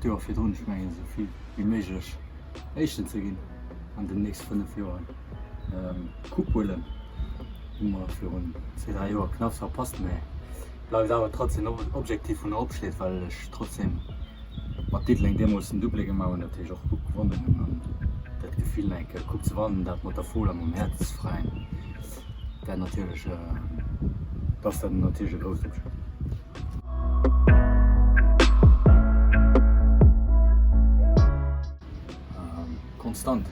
d'Joer virdrun. Ech mengen esou vill wéi méiglech Éischten ze ginn an den nächste 5 Joer. Coupe huelen hu mer virun 2, 3 Joer knapps verpasst, mä bleift awer trotzdem en Objektiv wou nach opsteet, well ech trotzdem mat Diddeleng deemools den Doublé gemaach hunn, dat heescht och Coupe gewonnen hunn an dat Gefill nach eng Kéier Coupe ze wannen, dat mat der Fola, mam Häerzveräin, dat natierlech, dat ass dann natierlech e grousst Objektiv. Konstant.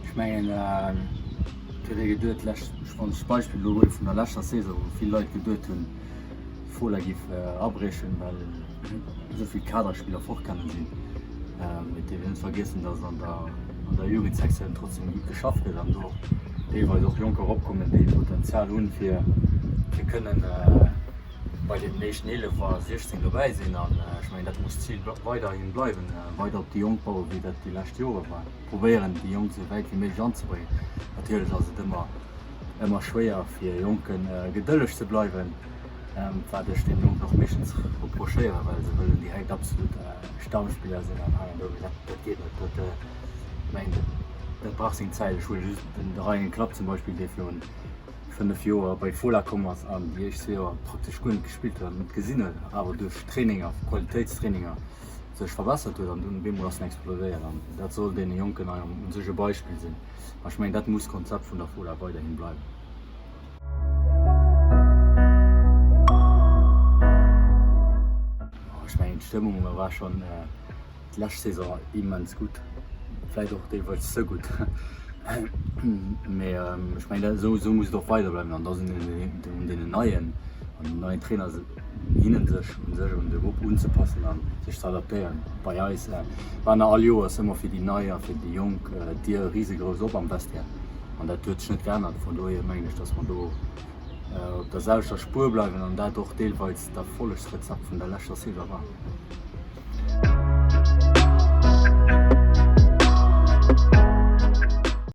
Ech mengen, et huet ee geduet, d'lescht, wann ech d'Beispill elo huele vun der leschter Saison, wou vill Leit geduet hunn, d'Fola géif abriechen, well esou vill Kaderspiller fortgaange sinn. Et dierf een net vergiessen, datt an der an der Jugendsektioun trotzdem gutt geschafft gëtt an do deelweis och Jonker eropkommen, déi Potenzial hunn, fir fir kënnen bei deenen éischten 11 a 16 dobäi sinn. An ech mengen, dat muss d'Zil weiderhi bleiwen, weider op déi Jonk bauen, wéi dat déi lescht Jore war. Probéieren, déi Jonk esou wäit wéi méiglech anzebréngen. Natierlech ass et ëmmer, ëmmer schwéier fir Jonken, gedëlleg ze bleiwen, wat ech deenen Jonken och meeschtens reprochéieren, well se wëllen direkt absolut Stammspiller sinn an hei an do. Mee dat, dat geet net. Dat, ech mengen, dat brauch seng Zäit. Ech huele just den Ryan Klapp zum Beispill, dee virun 5 Joer bei Fola komm ass an déi éischt zwee Joer praktesch guer net gespillt huet an net gesinn huet, awer duerch Traininger, Qualitéitstraininger sech verbessert huet an dunn op eemol ass en explodéiert an dat soll deene Jonken hei u sech e Beispill sinn. A ech mengen dat muss d'Konzept vun der Fola weiderhin bleiwen. Ech mengen d'Stëmmung war schonn D'lescht Saison immens gutt, vläit och deelweis ze gutt, mee ech mengen esou esou muss et och weider bleiwen an da sinn un deenen neien an den neien Trainer hinnen sech un sech un de Grupp unzepassen an sech ze adaptéieren. Bei eis war nach all Joers ëmmer fir déi nei a fir déi Jonk d'Dier risegrouss op am Vestiaire an dat huet sech net geännert. Vun dohier mengen ech, datt mer do op der selwechter Spuer bleiwen an dat och deelweis d'Erfollegsrezept vun der leschter Saison war.